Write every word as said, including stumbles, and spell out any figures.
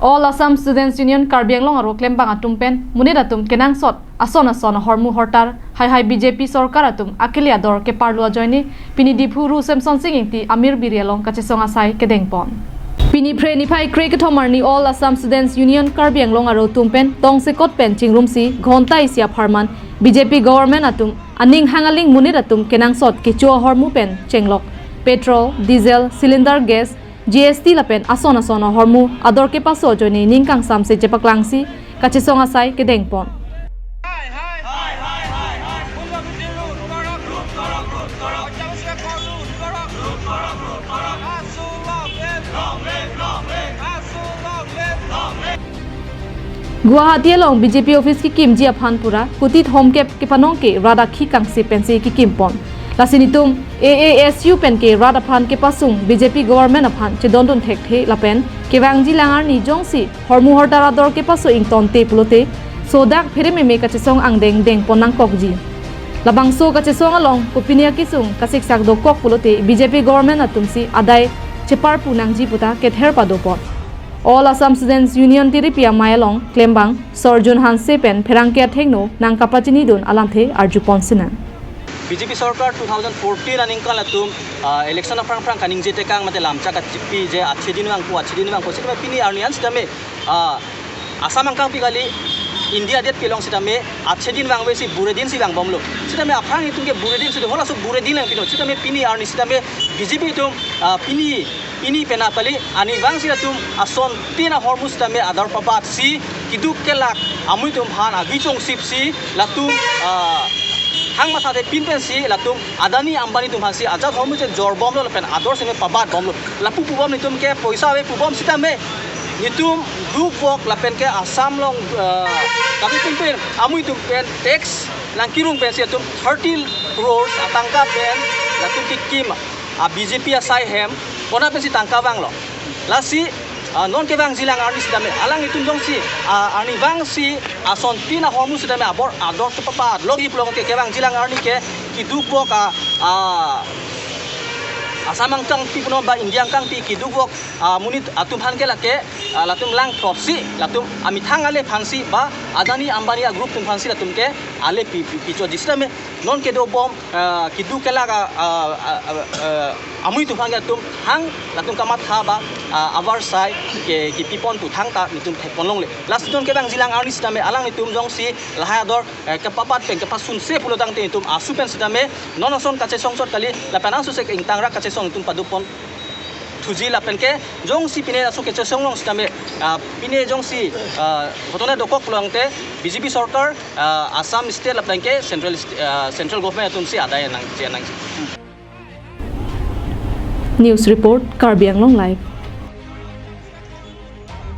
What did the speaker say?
All Assam Students Union Karbi Anglong aro klembang atum pen monit atum kenangsot ason ason ahormu hortar haihai B J P sorkar atum akele ador keparlu ajoine pini Diphu Ru Semsonsing Ingti Amir Biri along kachesong asai kedengpon. Pini Phre niphai krekethom arni All Assam Students Union Karbi Anglong aro atum pen tongsekot pen chingrumsi ghonta isi apharman B J P government atum aning hangaling monit atum kenangsot kecho ahormu pen chenglok petrol, diesel, cylinder gas, G S T lapen ason ason ahormu ador kepaso ajoine ning kangsamse chepaklangsi kachesong asai kedengpon. Guwahati along B J P office kekimji aphan pura kuti thomkep kepanong ke rat akhei kangse pensi kekimpon. Lasi netum A A S U pen ke rat aphan kepasung B J P government aphan chedondun thekthe lapen kevangji lang arni jongsi hormu hortar ador kepaso ingtonte pulote sodak pherememe kachesong angdeng dengpon nangkokji. Labangso kachesong along kopine akesung kasiksak dokok pulote B J P government atumsi adai cheparpu nangji puta kether padopon. All Assam Students Union tiripi amei along klembang Sorjun Hanse pen pherangke athengno nangkapachinidun alamthe arjupon sinang. B J P sorkar two thousand fourteen aningkan latum, ah, election aphrang phrang kaningje tekang mate lamchak kachipi je achedin vangpo, achedin vangpo. Sitame pini arni an sitame, ah, Assam angkangpi kali India adet pilong sitame achedin vangvesi buredinsi vangbomlo. Sitame aphrang itum ke buredinsi do, halaso buredin lang pino. Sitame pini arni sitame B J P atum, ah, pini pini penap kali arnivangsi latum asontin ahormu sitame ador pabatsi keduk kelak amonit atum aphan avi chongsipsi latum, ah, hang matha te pin pensi latum Adani Ambani atum aphansi ajat hormu chejorbomlo lapen ador seme pabatbomlo. Lapu pubom netum ke poisa ave pubom sitame netum dukvok lapen ke Assam along, ah, kami pimpin amonit atum pen tax nangkerung pensi atum thirty crores atangka pen latum kekim a B J P asai hem, kona pensi tangka vanglo. Lasi, ah, non kevangji lang arni sitame, alanglitum jongsi, ah, arnivangsi asontin ahormu sitame abor ador chepabatlokji pulote kevangji lang arni ke kedukvok a, ah, Assam angkangpi punon ba India angkangpi kedukvok, ah, monit atum aphan ke lake, ah, latum langplotsi, latum amethang ale aphansi ba Adani Ambani a group atum aphansi latum ke ale pi, pi, pichoji sitame, non kedobom, ah, keduk kelak a, ah, ah, ah, ah, amonit atum aphan ke latum hang latum kamatha ba, ah, avarsai ke, kepipon pu thangta netum thekponlongle. Lasi non kevangji lang arni sitame alanglitum jongsi lahai ador, eh, kepabat pen kepasunse pulo tangte netum asu pen sitame non ason kachesongsot kali lapen angsose ingtangrak kachesong netum padopon thuji lapen ke jongsi pine aso kachesong along sitame, ah, pine jongsi, ah, ghotona dokok pulo tangte B J P sorkar, ah, Assam state lapen ke central st-, ah, central government atumsi adai nangji nangji. News report, Karbi Anglong Live.